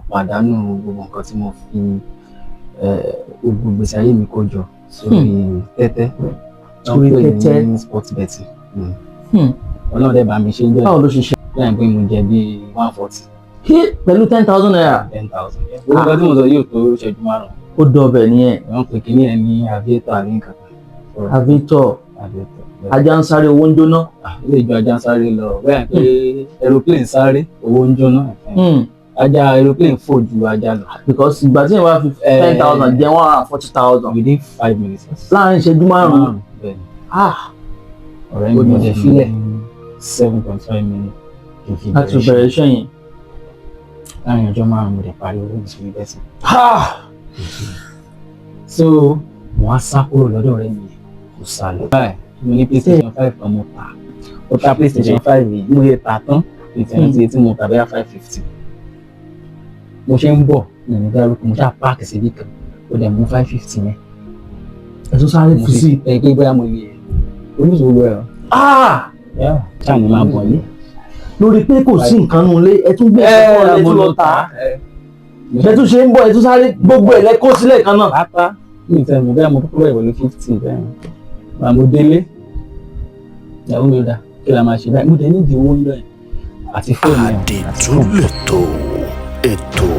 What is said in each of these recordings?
Pàdánù gbogbo nǹkan tí mo fi gbogbo ìgbésí ayé mi kó jọ sórí tẹ́tẹ́ tó ń Sórí pè tẹ́tẹ́. ní sports betting. Ọlọ́run dẹ̀ bá mi ṣe ń jẹ́ Báwo ló ṣe ṣe? Lẹ́yìn pé mo jẹ bíi 140. Kí pẹ̀lú ₦10,000? 10,000. Gbogbo nǹkan tí mo sọ yóò tó ìṣẹ́jú 5. Ó dọ̀bẹ̀ nìyẹn. Wọ́n pè kíní ẹ̀ ní aviator àbí nǹkan kan. So, Aviator. Aviator. Ajá ń sáré, owó ń jóná. Ah, ilé ìjọ ajá ń sáré lọ bẹ́ẹ̀ pé aeroplane sáré, owó ń jóná. Ajá aeroplane fò ju ajá lọ. Because ìgbà tí yẹn bá fi 10,000 jẹ 140,000 within 5 minutes. Láàrin ìṣẹ́jú 5. Bẹ́ẹ̀ ni. Ah. Ọ̀rẹ́ mi, mo dẹ̀ filẹ̀ 7.5 million kí n fi Láti bẹ̀rẹ̀ iṣẹ́ yẹn. Láàrin ọjọ́ 5, mo dẹ̀ parí owó mi sórí betting. Ah. So mo wá sá kúrò lọ́dọ̀ ọ̀rẹ́ mi yẹn, kò sá lọ. Báyìí, mo ní PlayStation 5 kan, mo tà. Mo ta PlayStation 5 yìí, mo yẹ tà tán ìtẹ̀rántí tí mo tà bẹ́ẹ̀ 550. Mo ṣe ń bọ̀, mi ò ní dárúkọ, mo ṣáà park síbí kan, ó dẹ̀ mú 550 yẹn. Ẹ tún sáré Mo fi fi sí. Ẹ pé bóyá mo lè olùsọ gbogbo ẹ̀. Ah. Ṣáà ní máa bọ̀ ní. Lórí pé kò sí nǹkan nù lé, ẹ tún gbé ìṣẹ́fọ́ ẹ tún lọ tà á. Ẹ tún ṣe ń bọ̀, ẹ tún sáré gbogbo ẹ̀ lẹ kó sílẹ̀ kan náà. Pátá mi tẹ́ mo bẹ́ẹ̀, mo kọ́kọ́ bẹ̀rẹ̀ pẹ̀lú 50 bẹ́ẹ̀. Màá mo délé, ìyàwó mi ò dá, kí la máa ṣe báyìí? Mo dẹ̀ nídìí owó ń lọ ẹ̀ àti fóònù ẹ̀ àti Àdìtú fóònù. lètò, ètò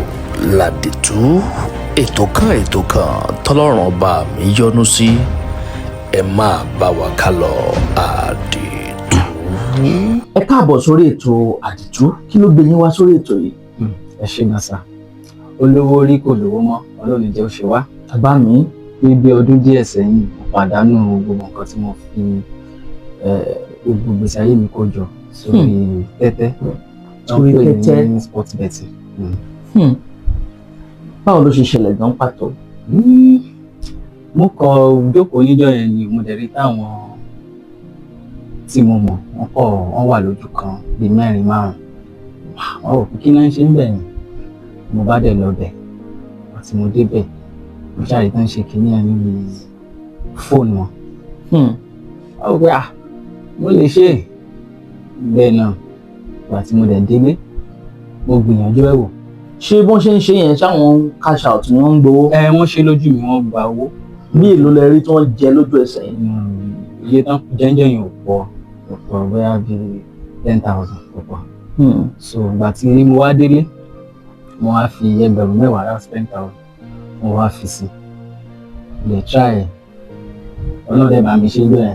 làdìtú, ètò kan, ètò kan tọ́lọ́run ọba mi yọ́nú sí. Ẹ máa bá wa ká lọ, Àdìtú. Ẹ káàbọ̀ sórí ètò Àdìtú. Kí ló gbé yín wá sórí ètò yìí? Ẹ ṣe gan sa. Olówó orí kò lówó mọ́, Ọlọ́run jẹ́ ó ṣe wá. Bàbá mi. Ní bí ọdún díẹ̀ sẹ́yìn, mo pàdánù gbogbo nǹkan tí mo fi gbogbo ìgbésí ayé mi kó jọ sórí tẹ́tẹ́ tó ń Sórí pè tẹ́tẹ́. ní sports betting. Báwo ló ṣe ṣẹlẹ̀ gan pàtó? Mo kàn jókòó níjọ́ yẹn ni mo dẹ̀ rí táwọn tí mo mọ̀, wọ́n kọ̀, wọ́n wà lójú kan bíi mẹ́rin, márùn-ún. Wọ́n rò pé kí náà ń ṣe ń bẹ̀ ni. Mo bá dẹ̀ lọ bẹ̀ àti mo débẹ̀, mo ṣáà tán ṣe kinní yẹn níbi fóònù wọn. Wọ́n rò pé, ah, mo lè ṣe é bẹ́ẹ̀ náà. Ìgbà tí mo dẹ̀ délé, mo gbìyànjú ẹ̀ wò. Ṣé bọ́n ṣe ń ṣe yẹn, ṣáwọn cash out ni wọ́n ń gbowó? Ẹ wọ́n ṣe lójú mi, wọ́n gba owó. Bí èlò lẹ rí tí wọ́n jẹ lójú ẹsẹ̀ yẹn? Iye tán jẹ́ńjẹ́ yẹn ò pọ̀, kò pọ̀, bóyá bíi 10,000, kò pọ̀. So ìgbà tí mo wá délé, mo wá fi 10,000, that's 10,000, mo wá fi sí lè try ẹ̀. Ọlọ́run dẹ̀ bá mi ṣe bẹ́ẹ̀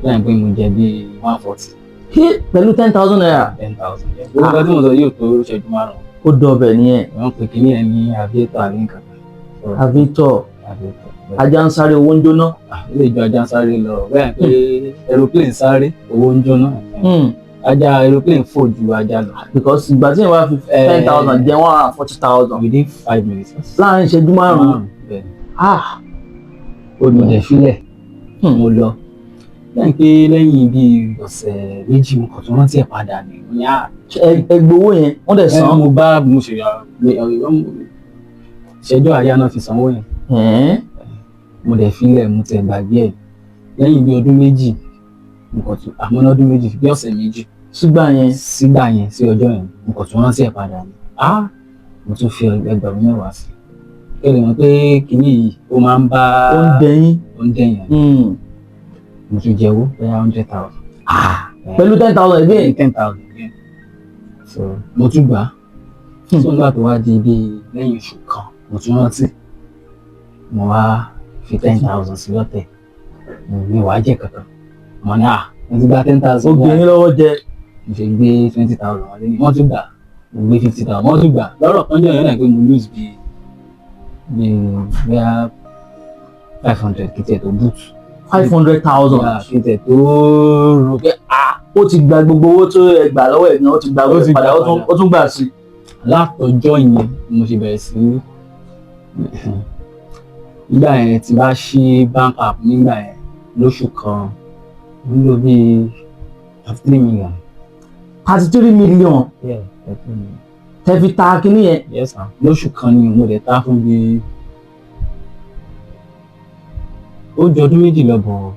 lẹ́yìn pé mo jẹ bíi 140. Kí pẹ̀lú ₦10,000? 10,000. Gbogbo nǹkan tí mo sọ yóò tó ìṣẹ́jú 5. Ó dọ̀bẹ̀ nìyẹn. Wọ́n pè kíní ẹ̀ ní aviator àbí nǹkan kan. So, Aviator. Aviator. Ajá ń sáré, owó ń jóná. Ah, ilé ìjọ ajá ń sáré lọ bẹ́ẹ̀ pé aeroplane sáré, owó ń jóná. Ajá aeroplane fò ju ajá lọ. Because ìgbà tí yẹn bá fi 10,000 jẹ 140,000 within 5 minutes. Láàrin ìṣẹ́jú 5. Bẹ́ẹ̀ ni. Ah. Mo dẹ̀ filẹ̀, mo lọ lẹ́yìn pé lẹ́yìn bíi ọ̀sẹ̀ 2, mo kàn tún rántí ẹ̀ padà ní. Mo ní à Ẹ gbowó yẹn, wọ́n dẹ̀ ẹ san? Mo bá mo ṣe ìṣẹ́jọ́ àyà náà fi sanwó yẹn. Mo dẹ̀ filẹ̀, mo tẹ̀ gbàgbé ẹ̀. Lẹ́yìn bíi ọdún 2, mo kàn tún àmọ́ ní ọdún 2, bí ọ̀sẹ̀ 2 Sígbà yẹn. Sígbà yẹn, sí ọjọ́ yẹn, mo kàn tún rántí ẹ̀ padà ní. Ah, mo tún fi 10,000 sí kí lè mọ̀ pé kinní yìí ó máa ń bá Ó ń dẹyìn. Ó ń dẹ̀yìn. Mo tún jẹ́wọ́ bóyá 100,000. Ah, pẹ̀lú 10,000 again? 10,000 again. So mo tún gbà á. So nígbà tó wá di bíi lẹ́yìn oṣù kan, mo tún rántí, mo wá fi 10,000 sí lọ́tẹ̀. Mi wàá jẹ kankan. Mo ní, à, mo ti gba 10,000. Ó gbé yín lọ́wọ́ jẹ. Mo ṣe gbé 20,000 wọlé ní, wọ́n tún gbà. Mo gbé 50,000, wọ́n tún gbà. Lọ́rọ̀ kan jẹ́ ìyẹn náà pé mo lose bíi bóyá 500 kí tiẹ̀ tó boot. 500,000? Kí tiẹ̀ tó rò pé, ah. Ó ti gba gbogbo owó tó ẹ gbà lọ́wọ́ ẹ̀ gan, ó ti gba Ó gbogbo ti ẹ̀ padà. gbà Ó tún padà. Ó tún gbà sí. Látọjọ́ yẹn mo ṣe bẹ̀rẹ̀ sí nígbà yẹn, tí bá ṣí bank app nígbà yẹn, lóṣù kan, mo ń lò bíi 33 million. 33 million? Yeah, 33 million. Tẹ fi ta kínní yẹn? Yes sir, lóṣù kan ni. Mo lè ta fún bíi, ó ju ọdún 2 lọ bọ̀.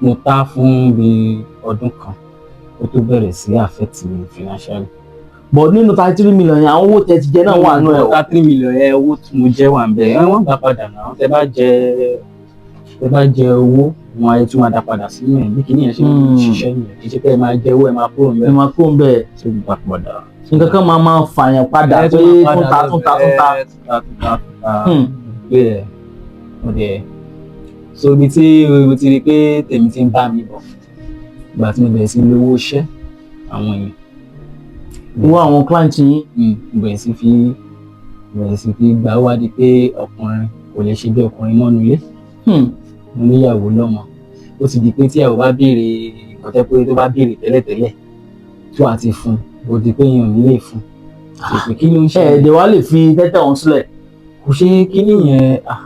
Mo ta fún bíi ọdún kan, ó tó bẹ̀rẹ̀ sí affect mi financially. But nínú 33 million yẹn, àwọn owó tẹ́ ti jẹ náà wà nù ẹ̀ o. 33 million yẹn, owó tí mo jẹ wà ń bẹ̀ ẹ. Wọ́n gbà padà náà. Tẹ́ bá jẹ owó wọn, ayé tún máa dá padà sínú ẹ̀. Bí kìíní yẹn ṣe ń ṣiṣẹ́ nìyẹn. Kì í ṣe pé ẹ máa jẹ owó, ẹ máa kúrò ń Ẹ bẹ̀. máa kó ń bẹ̀. Tí ó gbà padà. Nǹkan kan máa máa fàyàn padà Ẹ pé tún máa tún ta, padà tún ta, tún ta. lọ bẹ̀, tún ta, tún ta, tún ta. Pé ẹ mo dẹ̀ so ibi tí mo ti rí i pé tèmi ti ń bá mi bọ̀, ìgbà tí mo bẹ̀rẹ̀ sí lówó iṣẹ́ àwọn èèyàn. Owó àwọn client yín. Mo bẹ̀rẹ̀ sí fi gbà wá di pé ọkùnrin kò lè ṣe bí ọkùnrin mọ́nu ilé. Mo níyàwó lọ́mọ. Ó ti di pé tí ìyàwó bá béèrè nǹkan tẹ́ pé tó bá béèrè tẹ́lẹ̀tẹ́lẹ̀ tó àti fún un, ó di pé èèyàn ò ní lè fún un. Pé kí ló ń ṣe? Ẹ̀ẹ́dẹ̀ wá lè fi tẹ́tẹ́ ọ̀hún sílẹ̀. Kò ṣe kíní yẹn, ah,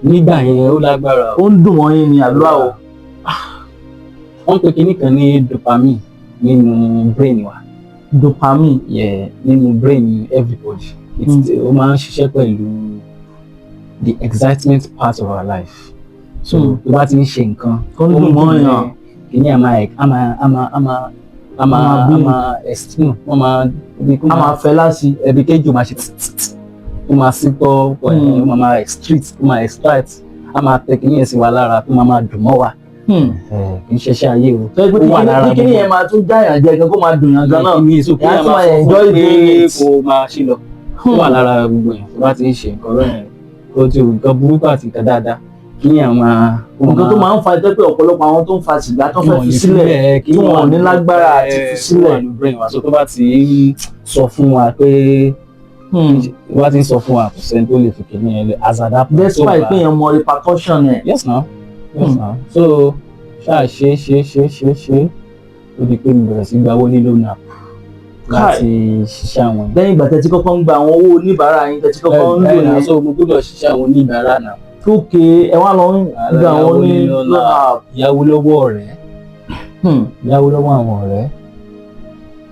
nígbà yẹn ó lágbára o. Ó ń dùn wọ́n yín ni àdúrà o. Wọ́n pe kíní kan ní dopamine nínú brain wa. Dopamine. Yeah, nínú brain everybody. Ó máa ń ṣiṣẹ́ pẹ̀lú the excitement part of our life. So tó bá ti ń ṣe nǹkan Tó ń dùn mọ́ èèyàn. Kíní àmà àmà àmà àmà àmà máa bí. Àmà esteem wọ́n máa bí kó A máa fẹ́ láti. Ẹbí kéjì ó máa ṣe tìtìtì, ó máa sí pọ́, ó máa excrete, ó máa extract, á máa tẹ kíní yẹn sí wa lára tó máa dùn mọ́ wa. Kì í ṣẹṣẹ ayé o. Tó yẹ pé Ó wà lára kíní yẹn máa tún jáyàn jẹ gan, kó máa dùn yàn gan náà. Ní so kí Ìyá ẹ tún máa máa sọ fún enjoy pé doing it. kó máa ṣe lọ. Ó wà lára gbogbo yẹn. Tó bá ti ń ṣe nǹkan lọ́yìn tó ti nǹkan burúkú àti nǹkan dáadáa, kí ni àwọn Nǹkan tó máa ń fa ẹjọ́ pé ọ̀pọ̀lọpọ̀ àwọn tó ń fa sìgá tó fẹ́ fi sílẹ̀, tí wọn ò ní lágbára àti fi sílẹ̀. Wa so tó bá ti ń sọ fún wa pé tó bá ti ń sọ fún wa, kò sẹ́ni tó lè fi kìíní yẹn lẹ̀ as at that point. Despite pé èèyàn mọ repercussion ẹ̀. Yes now, yes now. So ṣáà ṣe ṣe ṣe ṣe ṣe, ó di pé mo bẹ̀rẹ̀ sí gba owó ní loan app láti ṣiṣẹ́ àwọn yẹn. Lẹ́yìn ìgbà tẹ́tí kọ́kọ́ ń gba àwọn owó oníbàárà yín, tẹ́tí kọ́kọ́ ń lò Ẹ yẹn. So mo gbọ́dọ̀ ṣiṣẹ́ àwọn oníbàárà náà. Ókè, ẹ wá lọ ń gba àwọn ní loan app. Yáwó lọ́wọ́ ọ̀rẹ́, yáwó lọ́wọ́ àwọn ọ̀rẹ́,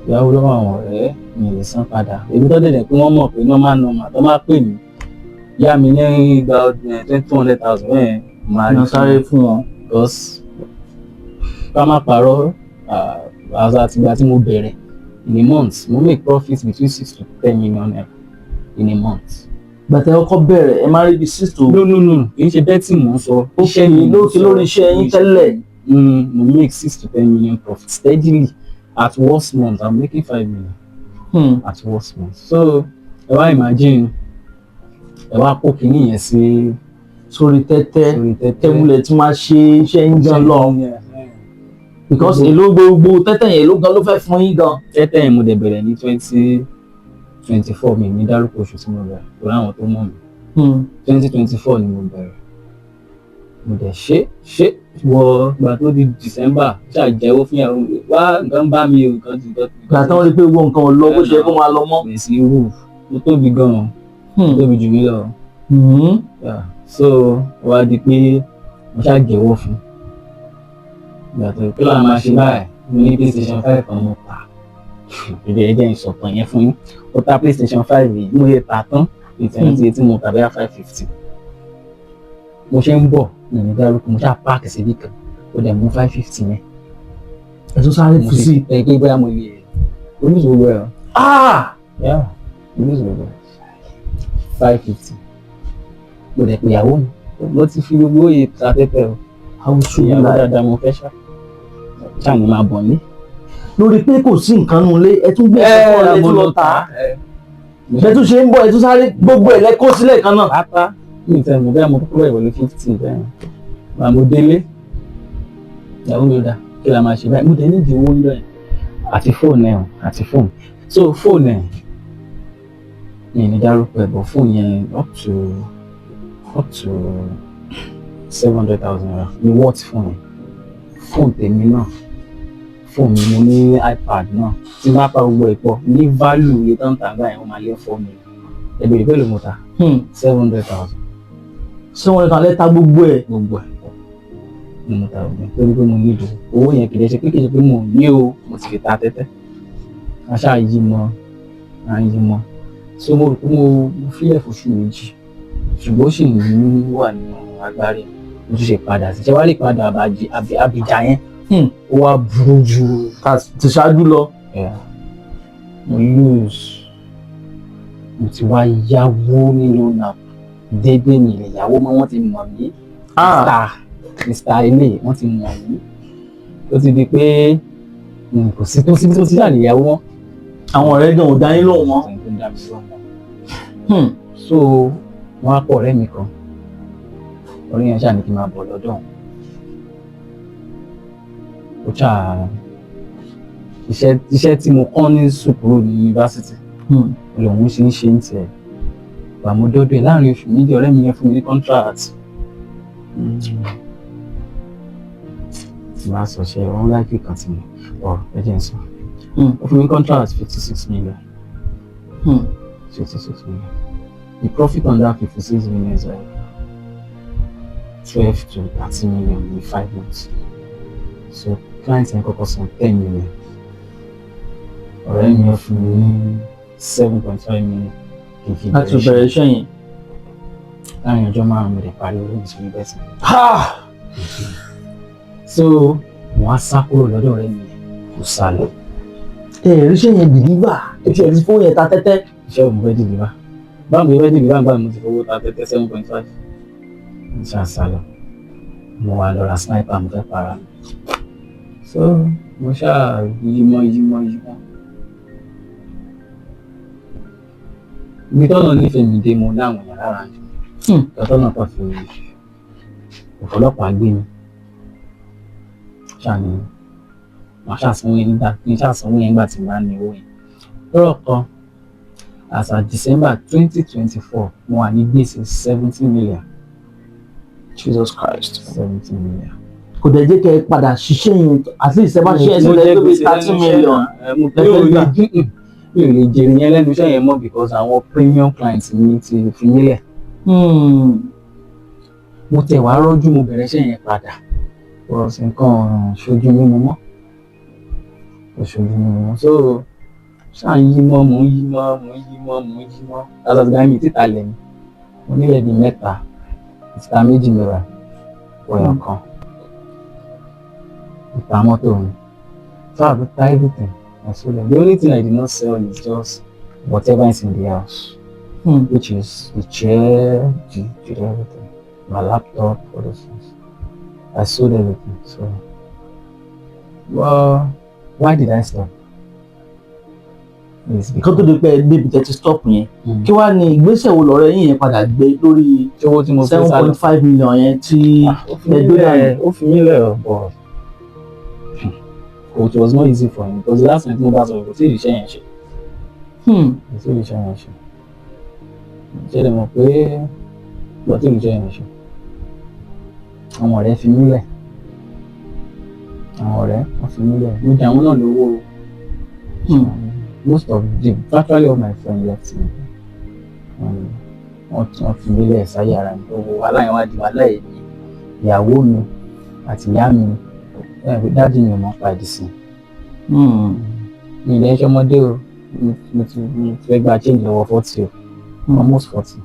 yáwó lọ́wọ́ àwọn ọ̀rẹ́, mi lè san padà. Èmi tó dẹ̀dẹ̀ pé wọ́n mọ̀ pé normal normal tó máa pè mí, yá mi ní igba 200,000 bẹ́ẹ̀ máa rí Lọ sáré fún wọn. Because ká má parọ́, as at ìgbà tí mo bẹ̀rẹ̀, in a month mo make profit between 6 to 10 million naira in a month. Gbàtẹ́ ọkọ bẹ̀rẹ̀, ẹ máa rí bí six to. No, no, no, kì í ṣe betting mò ń sọ. Iṣẹ́ mi lókè lórí iṣẹ́ yín tẹ́lẹ̀. Mo make 6 to 10 million profit steadily. At worst month, I'm making 5 million at worst month. So ẹ wá imagine, ẹ wá kó kinní yẹn sí sórí tẹ́tẹ́. Sórí tẹ́tẹ́. Tẹ́wulẹ̀ tí máa ṣe iṣẹ́ yín gan lọ. Because èló gbogbo tẹ́tẹ́ yẹn, èló gan ló fẹ́ fún yín gan? Tẹ́tẹ́ yẹn, mo dẹ̀ bẹ̀rẹ̀ ní 2024. Mi ní dárúkọ oṣù tí mo bẹ̀rẹ̀ torí àwọn tó mọ̀ mí. 2024 ni mo bẹ̀rẹ̀. Mo dẹ̀ ṣe ṣe wọ ìgbà tó di December, ṣáà jẹ́wọ́ fún ìyàwó mi, wá nǹkan bá mi o, nǹkan ti nǹkan ti. Ìgbà tí wọ́n rí pé gbogbo nǹkan ò lọ bó ṣe yẹ kó máa lọ mọ́. Bẹ̀rẹ̀ sí rú. Mo tóbi gan-an, mo tóbi jù mí lọ. Yeah. So wá di pé mo ṣáà jẹ́wọ́ fún ìgbà tó kí ló máa ṣe báyìí. Mo ní PlayStation 5 kan mo tà. Ìdí ẹ̀jẹ̀ ìsọ̀tàn yẹn fún yín. Ó ta PlayStation 5 yìí, mo lè tà tán ìtẹ̀yìn tí mo tà bẹ́ẹ̀ 550. Mo ṣe ń bọ̀, mi ò ní dárúkọ, mo ṣáà park síbí kan, ó dẹ̀ mú 550 yẹn. Ẹ tún sáré Mo fi sí. ẹ pé bóyá mo lè olùsọ gbogbo ẹ o. Yeah, olùsọ gbogbo ẹ, 550. Mo dẹ̀ pé ìyàwó mi, mo ti fi gbogbo òye ta tẹ́tẹ́ o. Àwùjọ Ìyàwó ìlà dáadáa mo fẹ́ ṣá ṣáà ní máa bọ̀ ní. Lórí pé kò sí nǹkan nù lé, ẹ tún gbé ẹ̀fọ́ ẹ tún lọ tà á. Ẹ tún ṣe ń bọ̀, ẹ tún sáré gbogbo ẹ̀ lẹ kó sílẹ̀ kan náà. Pátá mi tẹ mo bẹ́ẹ̀, mo kúrò ìwọlé 50 bẹ́ẹ̀ máa mo délé. Ìyàwó mi ò dá, kí la máa ṣe báyìí? Mo dẹ̀ nídìí owó ń lọ ẹ̀ àti fóònù ẹ̀ o, àti fóònù. So fóònù ẹ̀, mi ní dárúkọ ẹ̀ bọ̀, fóònù yẹn up to 700,000 naira ní worth fóònù yẹn. Fóònù tèmi náà, fóònù mi, mo ní iPad náà tí n bá pa gbogbo ẹ̀ pọ̀ ní value iye tó ń tà gbà yẹn, ó máa lé 4 million. Ẹ bèrè pé ló mo ta 700,000. Ṣé wọn kàn lẹ́ta gbogbo ẹ̀? Gbogbo ẹ̀ ni mo ta gbogbo ẹ̀ torí pé mo nílò owó yẹn. Kì í ṣe pé mo ní o, mo ti fi ta tẹ́tẹ́. A ṣáà yí mọ́, à ń yí mọ́. So mo rò pé mo fílẹ̀ fóṣù 2, ṣùgbọ́n ó sì ń wà nínú agbárí. Mo tún ṣe padà sí ṣé wàá lè padà Abidjan yẹn. Ó wá burú ju Ti ṣáájú lọ. Yeah. Mo lose. Mo ti wá yáwó ní loan app déédéé, mi lè yáwó mọ́, wọ́n ti mọ̀ mí. Mr ilé, wọ́n ti mọ̀ mí. Ó ti di pé kò sí tó síbi tó ti ṣàlè yáwó mọ́. Àwọn ọ̀rẹ́ gan ò dá yín lóhùn mọ́. Tó ń dá mi lóhùn mọ́. So wọ́n á pọ̀ ọ̀rẹ́ mi kan, ọ̀rẹ́ yẹn ṣáà ní kí n máa bọ̀ lọ́dọ̀ òun. Ó ṣáà iṣẹ́ tí mo kọ́ ní sùkúrù ní yunifásitì lòun ṣe ń ṣe ń tiẹ̀ gbà. Mo dọ́dọ̀ ẹ̀ láàrin oṣù 2, ọ̀rẹ́ mi yẹn fún mi ní contract tí màá sọ ṣe wọn láìpẹ́ kan tí mo ọ ẹ jẹ́ n sọ. Ó fún mi ní contract 56 million. 56 million. The profit on that 56 million is like 12 to 30 million in 5 months. So client yẹn kọ́kọ́ san 10 million, ọ̀rẹ́ mi yẹn fún mi ní 7.5 million kí n fi Láti bẹ̀rẹ̀ iṣẹ́ yẹn. Láàrin ọjọ́ 5, mo lè parí owó mi sórí bẹ́ẹ̀. Ha! So mo wá sá kúrò lọ́dọ̀ ọ̀rẹ́ mi yẹn, mo sá lọ. Ẹ ẹ̀ ríṣẹ́ yẹn deliver, ẹ ti ẹ̀ ti fowó yẹn ta tẹ́tẹ́. Iṣẹ́ òun fẹ́ deliver, báwo mo fẹ́ deliver nígbà mo ti fowó ta tẹ́tẹ́ 7.5? Mo ṣáà sá lọ, mo wá lọ ra sniper, mo fẹ́ para mi. So mo ṣáà yímọ́ yímọ́ yímọ́. Ibi tọ́nà nífẹ̀ẹ́ mi dé, mo láwọn èèyàn lára jù. Tọ́nà kan fi ọ̀pọ̀lọpọ̀ gbé mi ṣáà ní màá ṣàsanwó yẹn nígbà kí n ṣàsanwó yẹn nígbà tí n bá ní owó yẹn. Lọ́rọ̀ kan, as at December 2024, mo wà ní gbèsè 70 million. Jesus Christ. 70 million. Kò dẹ̀ jẹ́ kẹ́ ẹ padà ṣiṣẹ́ yẹn, at least ẹ bá ṣiṣẹ́ ẹ sílẹ̀ tó bí 30 million. Mi ò lè mi ò lè jèrè yẹn lẹ́nu iṣẹ́ yẹn mọ́ because àwọn premium clients mi ti fi mí lẹ̀. Mo tẹ̀ wá rọ́jú, mo bẹ̀rẹ̀ iṣẹ́ yẹn padà, kò sí nǹkan ṣojú mímu mọ́, kò ṣojú mímu mọ́. So ṣáà ń yí mọ́, mò ń yí mọ́, mò ń yí mọ́, mò ń yí mọ́. Látàtúgbà mi títà lẹ̀ mi, mo nílẹ̀ bíi mẹ́ta, ìta méjì mẹ́ra ọ̀yàn kan, ìta mọ́tò mi. So I ta everything. I sold them. The only thing I did not sell is just whatever is in the house, which is the chair, the everything, my laptop, all those things. I sold everything. So, well, why did I stop? It's Kó tó di pé ẹ débi tẹ́ ti stop yẹn, kí wàá ní ìgbésẹ̀ wo lọ́rẹ́ yín yẹn padà gbé lórí Ṣé owó tí mo fẹ́ seven sá lọ? point five million yẹn tí Ó fi ẹ mí gbé lẹ̀, dànù? ó fi mí lẹ̀ but it was not easy for him because the last time tí mo bá sọ̀rọ̀, kò tí ì ríṣẹ́ yẹn ṣe. Kò tí ì ríṣẹ́ yẹn ṣe. Ṣé lè mọ̀ pé kò tí ì ríṣẹ́ yẹn ṣe? Àwọn ọ̀rẹ́ fi mí lẹ̀. Àwọn ọ̀rẹ́ wọ́n fi mí lẹ̀. Mo jẹ àwọn náà lówó o. Most of the virtually all my friends left me. Wọ́n fi mí lẹ̀ sáyé ara mi. Owó wàhálà yẹn wá di wàhálà èmi, ìyàwó mi àti ìyá mi. Ẹ pé daddy mi ò mọ̀ pa ìdí sí. Mi ilẹ̀ ṣọmọdé o. Mo ti fẹ́ gba change lọ́wọ́ 40 o. Almost 40.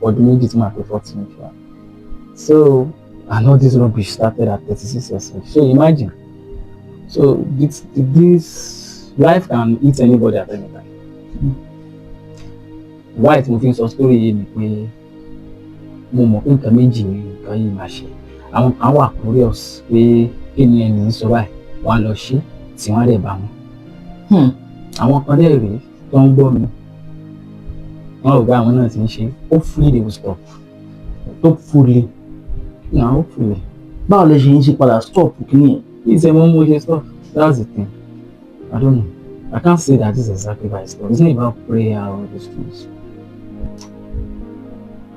Ọdún 2 tí màá pé 40 ní ṣá. So and all this rubbish started at 36 years old. So imagine. So this life can hit anybody at any time. Why tí mo fi ń sọ story yìí ni pé mo mọ̀ pé nǹkan méjì ni nǹkan yìí máa ṣe. Àwọn kan wà curious pé kí ni ẹni ń sọ báyìí, wọ́n á lọ ṣe tí wọ́n á dẹ̀ bá wọn. Àwọn kan dẹ̀ rèé tó ń gbọ́ mi, wọ́n rò pé àwọn náà ti ń ṣe. Hopefully they will stop. Hopefully. Na hopefully. Báwo lẹ ṣe ń ṣe padà stop kí yẹn? It's a mo ṣe stop. That's the thing. I don't know. I can't say that this is exactly why I stop. It's not about prayer or those things.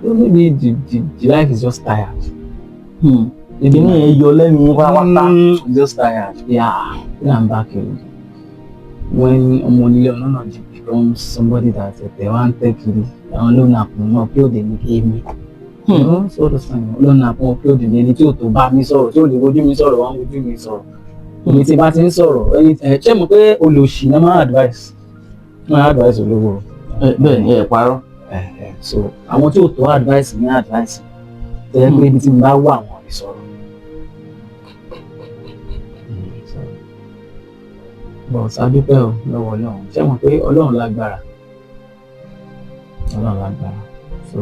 So maybe the life is just tired. Maybe Kìíní yẹn yọ lẹ́nu yín pátápátá. Just tired. Yeah, I'm back again. When ọmọ onílé ọ̀nà náà becomes somebody that ẹ̀tẹ̀ wá ń tẹ́ kiri, àwọn loan app náà pé òde ní kí èmi. You know, so those kind of loan app wọn pé òde ní ẹni tí ò tó bá mi sọ̀rọ̀, tí ò lè wojú mi sọ̀rọ̀, wọ́n ń wojú mi sọ̀rọ̀. Èmi tí bá ti ń sọ̀rọ̀, ẹni ẹ̀ ṣé mo pé olòṣì náà máa advice. Máa advice olówó. Bẹ́ẹ̀ ni, ẹ parọ́. So àwọn tí ò tó advice ní advice. Tẹ́ pé ibi tí mo bá wà, wọ́n lè sọ̀rọ̀. So But a dúpẹ́ o lọ́wọ́ Ọlọ́run. Ṣé mọ̀ pé Ọlọ́run lágbára? Ọlọ́run lágbára. So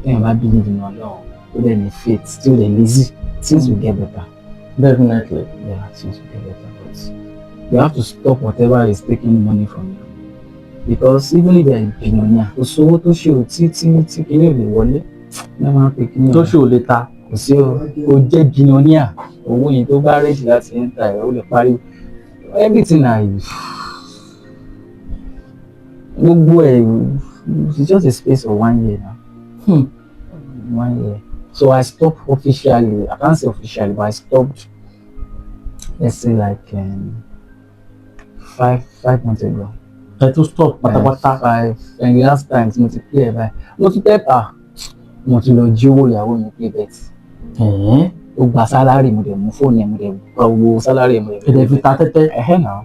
téèyàn bá believe in Ọlọ́run, ó dẹ̀ ní faith, tí ó dẹ̀ lazy, things will get better. Definitely. Yeah, things will get better. But you have to stop whatever is taking money from you. Because even if you are a billionaire, kò sówó tó ṣe ò tí kíní ò lè wọlé. Ní wọ́n máa ń pè kíní Tó ọ̀hún. ṣe ò lè ta. Kò sí o, o jẹ́ billionaire. Owó yẹn tó bá ready láti enter ẹ̀, ó lè parí. Everything na gbogbo ẹ̀, it's just a space of one year now. One year. So I stopped officially. I can't say officially, but I stopped, let's say like 5 months ago. Ẹ tún stop pátápátá. Five and the last time tí mo ti play ẹ̀ báyìí, mo tún tẹ́ à, mo ti lọ jí owó ìyàwó mi play bet. Ẹ̀hẹ́n. Ó gba salary, mo dẹ̀ mú fóònù ẹ̀, mo dẹ̀ gba owó salary ẹ̀, mo dẹ̀ Ẹ dẹ̀ fi ta tẹ́tẹ́. Ẹ̀hẹ́ náà.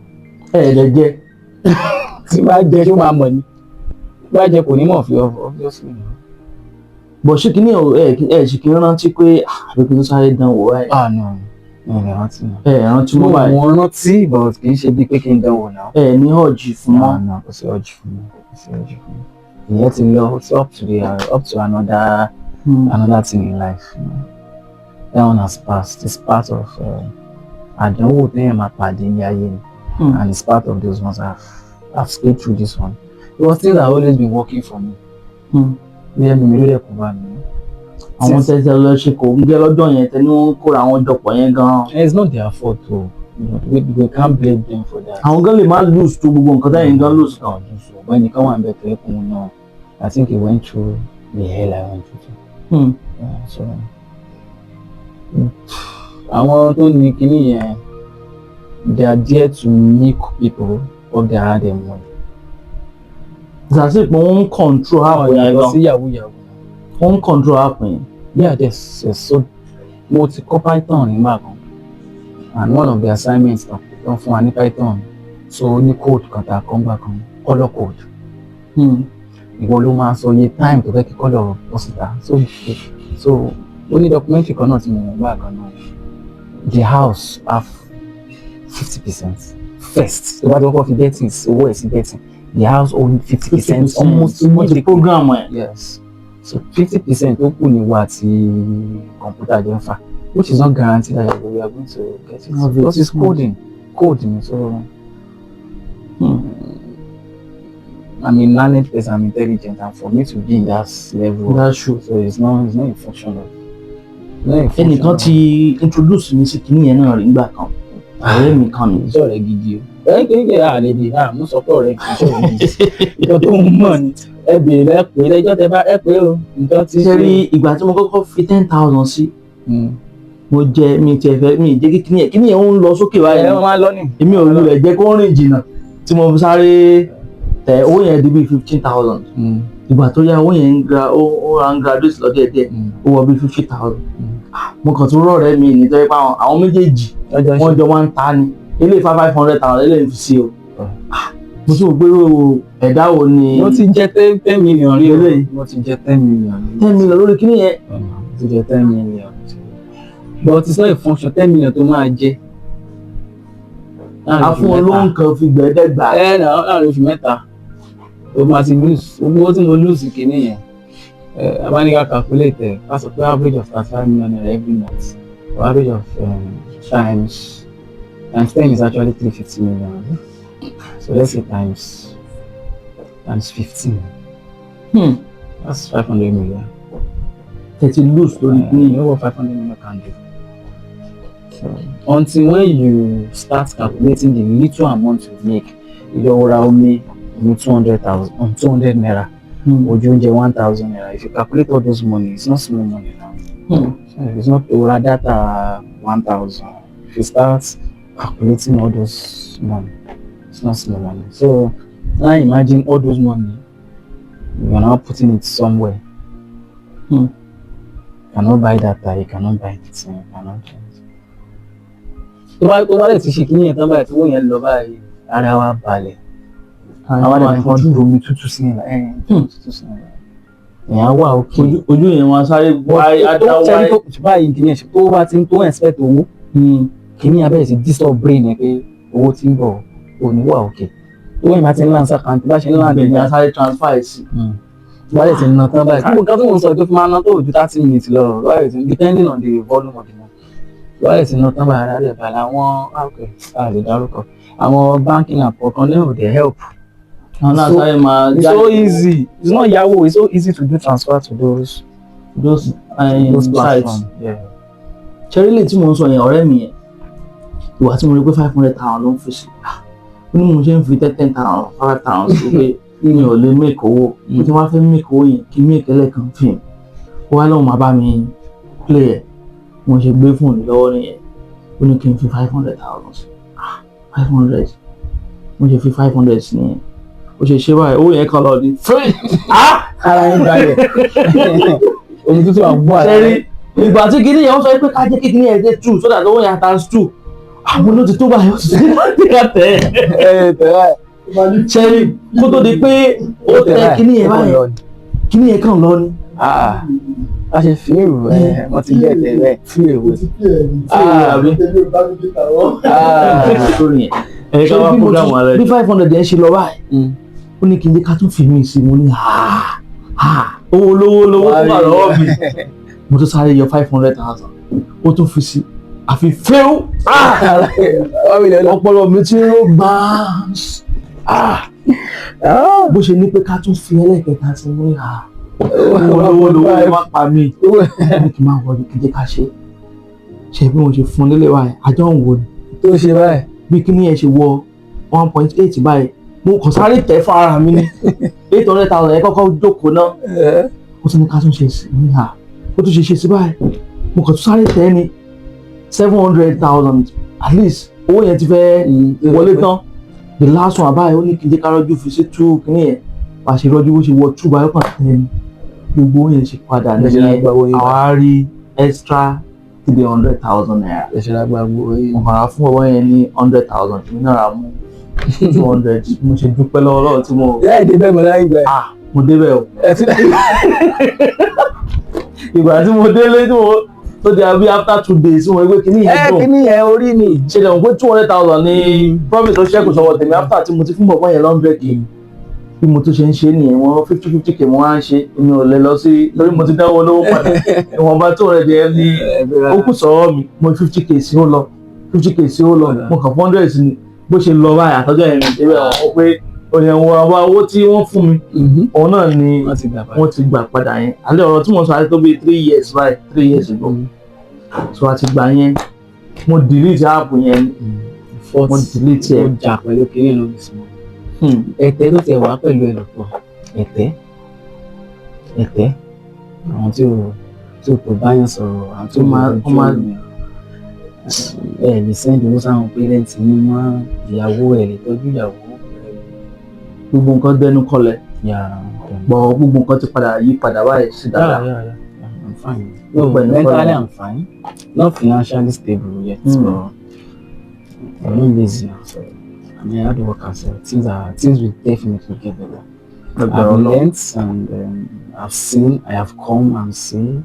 Ẹ dẹ̀ jẹ. Tí bá jẹ, ṣó máa mọ̀ ni? Tí bá jẹ, kò ní mọ̀ fi, obviously. Bọ̀ ṣé kí ni ẹ ṣì kí ń rántí pé, ah, àbí kí n tó sáré dán wò báyìí? Ah no, mi ò lè rántí náà. Ẹ rántí mọ́ Mo báyìí. mo rántí, but kì í ṣe bíi pé kí n dánwò náà. Ẹ ní ọ̀jì fún mọ́. No, kò sí urge fún mi, kò sí urge fún mi. Ìyẹn ti lọ, it's up to another thing in life. That one has passed. It's part of àdánwò téèyàn máa pàdé ní ayé ni. And it's part of those ones. I've stayed through this one because things have always been working for me. Bí ẹnu mi ló dẹ̀ kó bá mi. Àwọn tẹ́tẹ́ lọ ṣe kò ń gẹ́ lọ́jọ́ yẹn tẹ́ ní wọ́n ń kóra àwọn jọpọ̀ yẹn gan-an. It's not their fault o. We can't blame them for that. Àwọn gan lè má lose tó gbogbo nǹkan tẹ́yìn gan lose kan. Ọ̀gbẹ́ni nìkan wà ń bẹ̀ tó ẹkùn náà. I think he went through the hell I went through too. Yeah, so àwọn tó ní kinní yẹn, they are there to milk people of their hard earned money. Ìsàsí pé wọ́n ń control app Àwọn yẹn yàtọ̀ gan. sí yahoo yahoo. Wọ́n ń control app yẹn. Yeah, yes. So mo ti kọ́ Python nígbà kan, and one of the assignments tó ń fún wa ní Python, so ó ní code kan tá a kọ́ ńgbà kan, colour code. Ìwọ ló máa sọ iye time tó fẹ́ kí colour bọ́ síta. So ó ní documentary kan náà tí mo mọ̀ gbà kan náà, the house have 50% first. Tó bá ti kọ́kọ́ fi betting, owó ẹ̀ sí betting, the house own 50% almost Wọ́n ti immediately. Program ẹ̀. Yes, so 50% tó kù ní wa àti kọ̀ǹpútà jẹ́ ń fà, which is not guaranteed that we are going to get it Have it. because it's coding, code ni. So I'm a learned person, I'm intelligent, and for me to be in that level, That's true. so it's not a function of, not a function Ẹnìkan of. ti introduce mi sí kinní yẹn náà rí nígbà kan, ọ̀rẹ́ mi kan ni. Iṣẹ́ ọ̀rẹ́ gidi o. Ẹ kéèké àlè di àmú sọ pé ọ̀rẹ́ kì í ṣe ọ̀rẹ́ gidi. Nǹkan tó ń mọ̀ ni ẹ bèèrè lẹ pé lẹ́jọ́ tẹ bá ẹ pé o nǹkan tí. Ṣe rí ìgbà tí mo kọ́kọ́ fi 10,000 sí, mo jẹ, mi tiẹ̀ fẹ́ mi jẹ́ kí kinní yẹn ó ń lọ sókè Ẹ báyìí. wọ́n máa lọ ní. Èmi ò lulẹ̀ jẹ́ kó rìn jìnnà tí mo fi sáré tẹ owó yẹn di bíi 15,000. Ìgbà tó yá, owó yẹn ń gra ó ra ń graduate lọ díẹ̀díẹ̀, ó wọ bíi 50,000. Mo kàn tún rọ̀rẹ́ mi nítorí pé àwọn méjèèjì Lọ́jọ́ wọ́n jọ máa ń ta ni eléyìí 500,000 eléyìí fi sí o. Mo tún wò pé o ẹ̀dá wo ni. Mo ti jẹ 10 million rí o. Eléyìí. Mo ti jẹ 10 million rí. 10 million lórí kíní yẹn? Mo ti jẹ 10 million, but it's not a function. 10 million tó máa jẹ láàrin A oṣù fún ọ mẹ́ta. lóhùn kan fi gbẹ̀ẹ́dẹ́gbà. Ẹ nà, láàrin oṣù 3 tó máa ti lose owó tí mo lose kìíní yẹn. Ẹ abáníká calculate ẹ, ká sọ pé average of 35 million naira every month, or average of times 10 is actually 350 million, so let's say times 15, that's 500 million. Tẹ̀tí lose lórí kíní You yẹn. know what 500 million can do? So until when you start calculating the little amount you make, ìjọ ra omi 200,000, 200 naira, ojú oúnjẹ 1,000 naira. If you calculate all those money, it's not small money now. So it's not o ra data 1,000. If you start calculating all those money, it's not small money. So now imagine all those money, you are now putting it somewhere. You cannot buy data, you cannot buy anything, you cannot do anything. Tó bá lè ti ṣe kíní yẹn tán báyìí, tí owó yẹn lọ báyìí, ara wa balẹ̀. Àwọn àdàbí kan dúró omi tútù sí yẹn, ẹ̀ tútù sí yẹn. Èèyàn wà òkè. Ojú yẹn wọn sáré wáyé Tó adá ṣẹ́ni wáyé. tó báyìí kíní yẹn ṣe, tó bá ti ń tó expect owó, kíní yẹn bẹ̀rẹ̀ sí disturb brain yẹn pé owó ti ń bọ̀. ò ní wà òkè. Owó yẹn bá ti ń land s'account, bá ṣe ń land Ibẹ̀ ni a sáré transfer ẹ̀ sí. Bá lè ti ná tán báyìí, gbogbo nǹkan tó ń sọ tó fi máa ná tó ju 30 minutes lọ báyìí ti, depending on the volume of the money, bá lè ti ná tán báyìí, ara rẹ̀ balẹ̀. Àwọn, okay, a lè dárúkọ àwọn banking app kan náà, dey help. Àwọn náà sáré máa It's so easy, it's not yahoo, it's so easy to do transfer to those those those sites. platforms. Yeah. Ṣẹ́rí tí mo ń sọ yẹn, ọ̀rẹ́ mi yẹn, ìwà tí mo rí pé 500,000 ló ń fi sí, ó ní mo ṣe ń fi 10,000, 5,000 sí pé mi ò lè make owó. Ó ti wá fẹ́ make owó yẹn, kí make ẹlẹ́kan fíìmù, ó wá lóun máa bá mi play ẹ̀. Mo ṣe gbé fóònù lọ́wọ́ nìyẹn, ó ní kí n fi 500,000 sí. 500, mo ṣe fi 500 sí nìyẹn. Ó ṣe ṣe báyìí, owó yẹn kan lọ ní free. Ara yín balẹ̀, omi tútù àgbọ̀ ara. Ṣẹ́rí ìgbà tí kinní yẹn, wọ́n sọ pé ká jẹ́ kí kinní yẹn dé two so that owó yẹn times two, àwọn ló ti tó báyìí, ó ti tó tẹ̀ ẹ́. Ẹ tẹ̀ báyìí. Ṣẹ́rí kó tó di pé ó tẹ kinní yẹn báyìí, kinní yẹn kàn lọ ni. A ṣe fíìmù ẹ, wọ́n ti gẹ̀ tẹ̀ bẹ́ẹ̀ fíìmù. Àbí lórí yẹn. Ẹ ká wá Ṣé bí mo program alẹ́. Bí 500 yẹn ṣe lọ báyìí, ó ní kí n jẹ́ ká tún fi mí sí. Mo ní owó olówó lówó tó wà lọ́wọ́ mi. Mo tún sáré yọ 500,000, ó tún fi sí, àfi fẹ́ẹ́. Ọpọlọ mi ti ń ró gbáàs. Bó ṣe ní pé ká tún fi ẹlẹ́kẹta sí, mo ní owó olówó lówó ló má pa mí. Ó ní kí n máa wọlé, kí n jẹ́ ká ṣe ṣe. Bí mo ṣe fún un lélẹ̀ báyìí, àjọ ń wò ni. Tó ṣe báyìí. Bí kíní yẹn ṣe wọ 1.8 báyìí, mo kàn sáré tẹ̀ fún ara mi ní 800,000 yẹn kọ́kọ́ jókòó náà. Ó tún ní ká tún ṣe sí ní à, ó tún ṣe ṣe sí báyìí, mo kàn tún sáré tẹ̀ ní 700,000. At least owó yẹn ti fẹ́ wọlé tán. The last one báyìí, ó ní kí n jẹ́ ká rọ́jú fi sí two kíní yẹn. Bá a ṣe rọ́jú, bó ṣe wọ two báyìí, ó kàn tẹ̀ ní gbogbo owó yẹn ṣe padà nìyẹn. Àwa rí extra ₦300,000. Ẹ ṣe lágbá gbogbo yín. Mo kàn ra fún ọwọ́ yẹn ní 100,000, èmi náà ra mú 200. Mo ṣe dúpẹ́ lọ́wọ́ lọ́wọ́ tí mo Yá ìdí bẹ́ẹ̀ mọ̀ láyé ìgbà yẹn. Ah, mo débẹ̀ o. Ẹ ti Ìgbà tí mo délé, tí mo tó di àbí after 2 days, mo rí pé kíní yẹn Ẹ dùn. kíní yẹn orí ni. Ṣe lè mọ̀ pé 200,000 ní profit tó ṣẹ́kù sọ́wọ́ tèmi after tí mo ti fún bọ̀bọ́ yẹn 100K. Bí mo tún ṣe ń ṣe nìyẹn, wọ́n 50-50K mo wá ń ṣe. Èmi ò lè lọ sí lórí, mo ti dáwọ́ lówó padà, ìwọ̀nba 200 yẹn ní ó kù sọ́wọ́ mi. Mo 50K sí, ó lọ, 50K sí, ó lọ, mo kàn 400 sí ni. Bó ṣe lọ báyìí, àtọ́jọ́ yẹn mi ṣe bẹ́ẹ̀, wọ́n pé òyìnbó àwọn owó tí wọ́n fún mi, òun náà ni Wọ́n ti gbà padà. Wọ́n ti gbà padà yẹn. Alẹ́ ọ̀rọ̀ tí mo sọ àti tó bíi 3 years báyìí, 3 years ago. So àti gbà yẹn, mo delete app yẹn, mo delete ẹ̀. Ó jà pẹ̀lú kíní lórí sí wọn. Ẹ̀tẹ́ ló tẹ̀ wá pẹ̀lú ẹ̀ lọ́pọ̀. Ẹ̀tẹ́ ẹ̀tẹ́ àwọn tí ò tó báyàn sọ̀rọ̀, àwọn tí ò Ó máa ẹ lè send owó sáwọn parents yín mọ́, ìyàwó ẹ lè tọ́jú ìyàwó. Gbogbo nǹkan dẹnu kọlẹ̀. Yà. Bọ̀ gbogbo nǹkan ti padà yí padà báyìí sí dáadáa. Yeah, I'm fine. No, No, mentally I'm fine. Not financially stable yet, but I'm not lazy now. So I'm a hard worker, so things will definitely get better. Lágbára I've Ọlọ́run. learnt and I've seen, I have come and seen.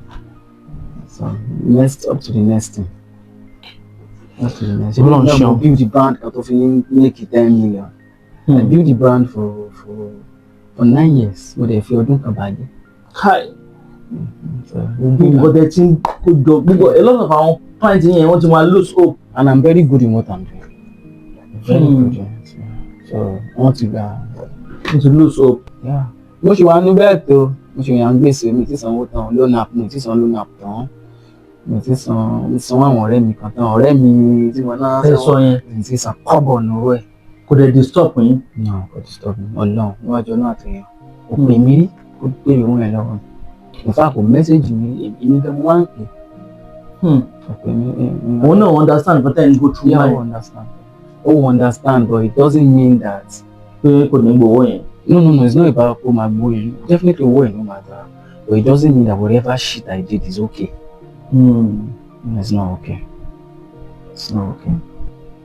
So next, up to the next thing. Up to the next. Ọlọ́run Mo ṣeun. build the brand kan tó fi ń make it 10 million. I build the brand for 9 years. Mo dẹ̀ fi ọdún kan bàjẹ́. Kai. So, Gbogbo nǹkan tẹ tí ń kó jọ, gbogbo a lot of àwọn clients yẹn, wọ́n ti máa lose hope. And I'm very good in what I'm doing. Very good. Yeah. So wọ́n ti gba. Wọ́n ti lose hope. Yeah. Mo ṣe wà ní bẹ́ẹ̀ tó, mo ṣe wà ní gbèsè, mi ti sanwó tán, loan app, mi ti san loan app tán. Mi ti san, mi sanwó àwọn ọ̀rẹ́ mi kan tán, ọ̀rẹ́ mi tí mo náà Ẹ sọ yẹn. Mi ti san kọ́bọ̀ nùrọ̀ ẹ̀. Kò dẹ̀ disturb yín? No, kò disturb mi. Ọlọ́run, níwájú Ọlọ́run àtẹ̀yàn. Kò pè mí rí, kó béèrè owó yẹn lọ́wọ́ mi. In fact, kò message mi, èmi gan mo wá ń pè. Kò pè mí. Òun náà understand nǹkan tẹ́ ń go through Yeah, báyìí. I understand. Ó understand, but it doesn't mean that Pé kò ní gbowó yẹn. No, it's not about kó máa gbó yẹn. Definitely owó ẹ̀ ló máa gbà, but it doesn't mean that whatever shit I did is okay. No, it's not okay. It's not okay.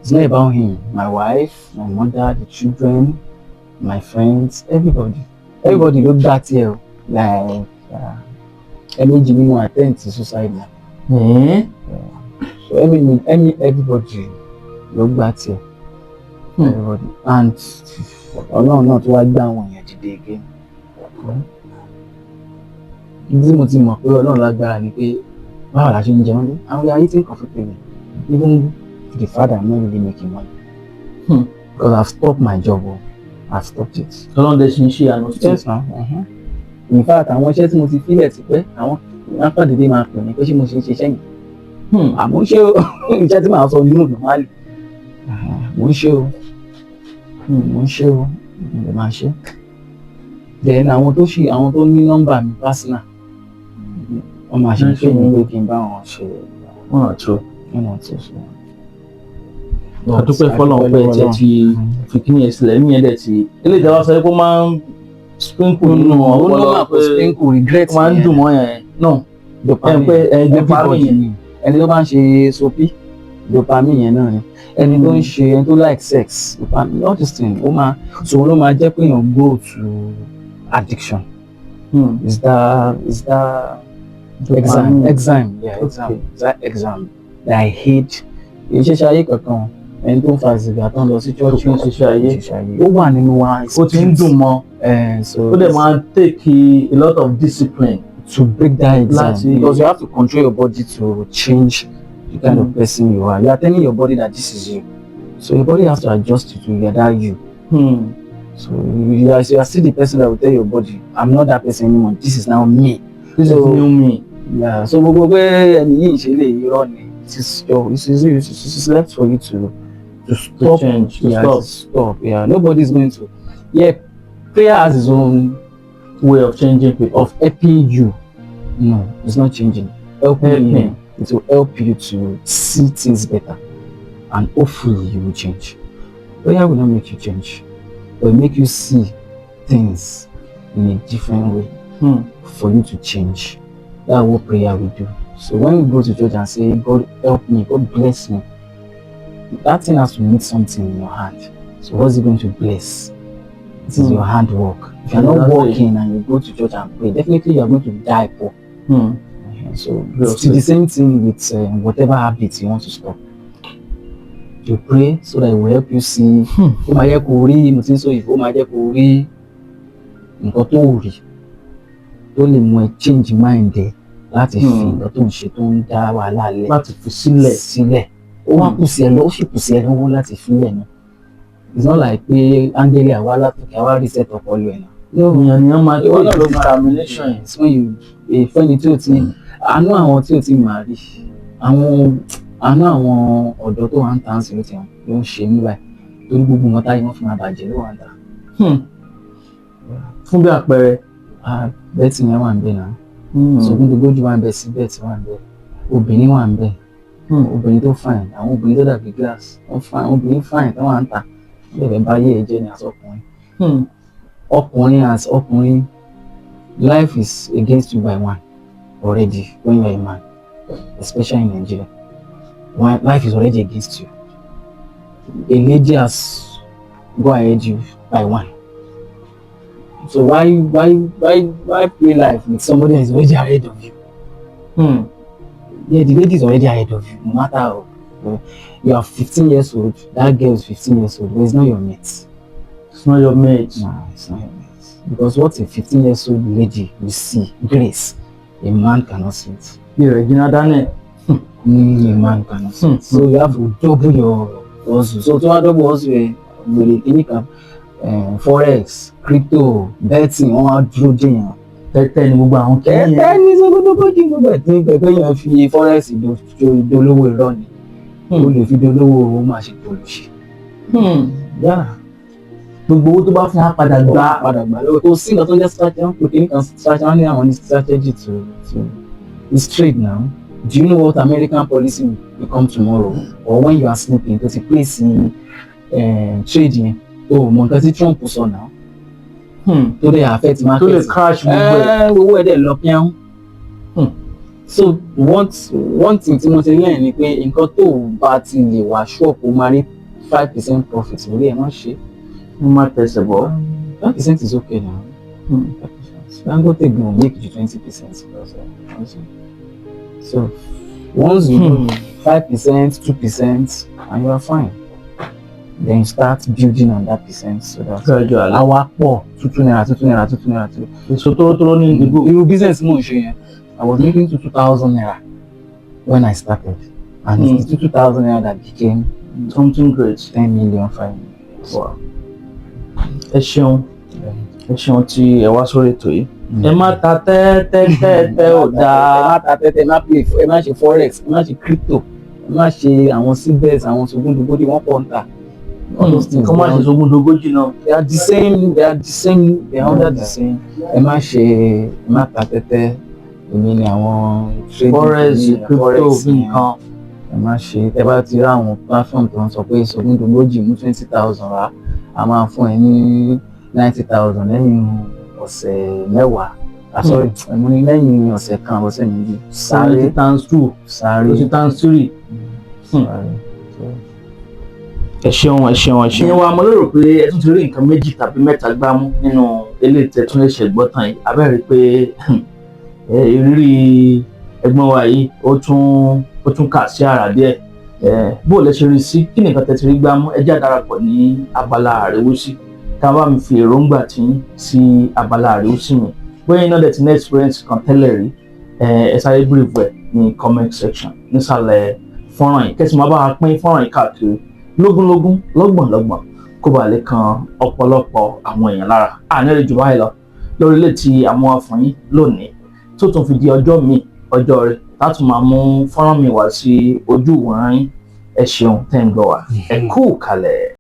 It's not about him. My wife, my mother, the children, my friends, everybody. Everybody ló gbà tiẹ̀ o. Like, ẹ̀ẹ̀mejì ni mo attempt suicide na. Ẹ̀ẹ́n. So everybody ló gbà tiẹ̀. Everybody. And Ọlọ́run náà tó wá gbé àwọn èèyàn dìde again. Ibi tí mo ti mọ̀ pé Ọlọ́run lágbára ni pé báwo la ṣe ń jẹun ní and we are eating comfortably, even the fact I'm not really making money. Because I've stopped my job o, I've stopped it. Ọlọ́run dẹ̀ ṣe ń ṣe àná sí. Yes, na. In fact, àwọn iṣẹ́ tí mo ti fílẹ̀ tipẹ́, àwọn wọ́n dédé máa pè mí pé ṣé mo ṣe ń ṣiṣẹ́ yìí. Àmọ́ ṣé o, iṣẹ́ tí màá sọ nínú normally, mo ń ṣe o, mo ń ṣe o, mo lè máa ṣe. Then àwọn tó ṣì, àwọn tó ní nọ́mbà mi personal, wọ́n máa ṣe pé mi pé kí n bá wọn ṣe One or two. One or two, so. Àdúpẹ́ fọlọ́run pé ẹ tiẹ̀ ti fi kíní ẹ̀ sílẹ̀ ní ẹ̀dẹ̀ tí ilé ìjọba sọ pé ó máa ń sprinkle nínú ó ọpọlọ normal kó pé sprinkle regret. Ó máa ń dùn mọ́ yẹn náà. Dopamine. Ẹ pé ẹ dopamine. Everybody ni. Ẹni tó bá ń ṣe soapy, dopamine yẹn náà ni. Ẹni tó ń ṣe, ẹni tó like sex, dopamine, all this thing, ó máa so ló máa jẹ́ pé èèyàn go to addiction. Is that exam? Dopamine. Exam, yeah, exam. Is that exam that I hate. Ìṣẹ̀ṣẹ̀ ayé kankan, ẹni tó ń fa sìgá, tó ń lọ sí church. Tó ń ṣiṣẹ́ ayé. Ṣiṣẹ́ ayé, ó wà nínú wa. Ó ti ń dùn mọ́. So ó dẹ̀ máa ń take a lot of discipline to break that exam, because you have to control your body to change the kind of person you are. You are telling your body that this is you. So your body has to adjust to you, that you. So you are still the person that will tell your body, "I'm not that person anymore. This is now me." This is new me. Yeah. So gbogbo pé ẹni yìí ṣe lè irọ́ ni. It is you, it is left for you to To stop. change, to Yeah, stop. to stop. Yeah. Nobody is going to. Yeah. Prayer has its own way of changing people. Of helping you. No, it's not changing. Helping Helping. you. It will help you to see things better, and hopefully you will change. Prayer will not make you change, but make you see things in a different way for you to change. That's what prayer will do. So when we go to church and say, "God help me, God bless me," that thing has to meet something in your hand. So what's it going to bless? This is your handwork. If you're not working and you go to church and pray, definitely you are going to die poor. So Well it's the same thing with whatever habit you want to stop. You pray so that it will help you see. Ó máa jẹ́ kó rí, mo ti ń sọ yìí, ó máa jẹ́ kó rí nǹkan tó rí tó lè mú ẹ change mind ẹ láti fi nǹkan tó ń ṣe tó ń dá wàhálà lẹ̀ láti fi sílẹ̀. Sílẹ̀. Ó wá kù sí ẹ lọ, ó sì kù sí ẹ lọ́wọ́ láti filẹ̀ náà. It's not like pé áńgẹ́lì àwa látòkè àwa reset ọpọlọ ẹ̀ náà. No, èèyàn ni wọ́n máa ìwọ náà ló máa determination. It's when you fẹ́ni tí ó ti àánú, àwọn tí ó ti máa rí, àwọn àánú àwọn ọ̀dọ́ tó wà ń tà ń sìn ló ti hàn ló ń ṣe mí báyìí, torí gbogbo nǹkan táyé wọn fi máa bàjẹ́ ló wà ń tà. Fún bí àpẹẹrẹ. Ah, bet yẹn wà ń bẹ̀ náà. Sògùndogójì wà ń bẹ̀, sí bet wà ń bẹ̀, obìnrin wà ń bẹ̀, obìnrin tó fine, àwọn obìnrin tó dàbí glass, wọ́n fine, obìnrin fine tó wà ń tà, wọ́n lè fẹ́ báyé ẹ̀ jẹ́ ní àsọkùnrin. Ọkùnrin, as ọkùnrin, life is against you by one already when you are a man, especially in Nigeria. When life is already against you, a lady has go ahead you by one. So why play life with somebody that is already ahead of you? Yeah, the lady is already ahead of you, no matter how. You are 15 years old, that girl is 15 years old, but it's not your mate. It's not your mate. No, it's not your mate. Because what a 15 years old lady will see, Grace, a man cannot see it. Bí Regina Daniel. A man cannot see it. So you have to double your hustle. So to double hustle ẹ, wèrè kíní kan, forex, crypto, betting, wọ́n á dúró dé yẹn. Tẹ́tẹ́ ni gbogbo àwọn kìíní yẹn. Tẹ́tẹ́ ní sókótókójì gbogbo ẹ̀ tí pẹ̀pẹ́ yẹn fi forex dolówó irọ́ ni. Ó lè fi dolówó, ó máa ṣe dolóṣì. Yeah. Gbogbo owó tó bá fún wa padà gbà. Padà gbà lọ́wọ́. Kò sí nǹkan tó ń jẹ́ strategy, wọ́n pè kíní kan strategy, wọ́n ní àwọn ní strategy to it's trade now. Do you know what American policy will become tomorrow, or when you are sleeping tó ti place trade yẹn, o mọ nǹkan tí Trump sọ now tó dẹ̀ affect market? Tó lè crash gbogbo ẹ̀. Ẹ owó ẹ̀ dẹ̀ lọ píán. So one thing tí mo ti learn ni pé nǹkan tó o bá ti lè wá ṣọ́ọ̀pù máa rí 5% profit lórí ẹ̀, má ṣe. Mo máa tẹsẹ̀ bọ̀. 5% is okay now. 5%. Dangote gan make ju 20% lọ so. So once you do 5%, 2%, and you are fine. Then you start building on that percent so that Gradually. á wá pọ̀, ₦2, ₦2, ₦2, two. Èso tórótóró ní ìdìbò. Irú business mo ń ṣe yẹn, I was making ₦2,000 when I started, and it's the ₦2,000 that became Something great. 10 million, 5 million. Wow. Ẹ ṣeun, ẹ ṣeun tí ẹ wá sórí ètò yìí. Ẹ má ta tẹ́tẹ́, tẹ́tẹ́ ò Ẹ má dáa. ta tẹ́tẹ́, ẹ má play, ẹ má ṣe forex, ẹ má ṣe crypto, ẹ má ṣe àwọn cbex, àwọn sogúndogójì, wọ́n pọ̀ ń tà, all those things. Kọ́ má ṣe sógúndogójì náà. They are the same, they are the same, they are under the same. Ẹ má ṣe, ẹ má ta tẹ́tẹ́. Èmi ni àwọn trading, Forex, ní crypto, forex bí yẹn. nǹkan. Ẹ má ṣe. Tẹ bá ti rí àwọn platform tó ń sọ pé sogúndogójì, mú 20,000 wá, a máa fún ẹ ní 90,000 lẹ́yìn ọ̀sẹ̀ 10, ah sorry, mo ní lẹ́yìn ọ̀sẹ̀ kan, ọ̀sẹ̀ 2, sáré. 70 times two. Sáré. Ó ti times three. Sáré. Ẹ ṣeun, ẹ ṣeun, ẹ ṣeun. Ìyẹn wa, mo lérò pé ẹ tún ti rí nǹkan méjì tàbí mẹ́ta gbámú nínú eléyìí tẹ́ tún lè ṣe gbọ́ tán yìí. Abẹ́rẹ́ pé ìrírí ẹ̀gbọ́n wa yìí, ó tún kà sí àrà díẹ̀. Bó lẹ ṣe rí sí? Kí ni nǹkan tẹ́ ti rí gbámú? Ẹ jẹ́ àdarapọ̀ ní abala àríwísí, ká bá mi fi èròǹgbà tí yín sí abala àríwísí mi. Bóyá iná dẹ̀ ti ní experience kan tẹ́lẹ̀ rí, ẹ sáré brief ẹ̀ ní comment section nísàlẹ̀ fọ́nrán yìí, kẹ́sì máa bá wa pín fọ́nrán yìí káàkiri lógúnlógún, lọ́gbọ̀nlọ́gbọ̀n, kó bàa lè kan ọ̀pọ̀lọpọ̀ àwọn èèyàn lára. Àní rẹ̀ jù báyìí lọ lórí ilé tí àwọn afọyín lónìí, tó tún fi di ọjọ́ míì, ọjọ́ rẹ̀ láti máa mú fọ́nrán mi wá sí ojú ìwòran yín. Ẹ ṣeun tẹ́ ń gbọ́ wa, ẹ kú kalẹ̀.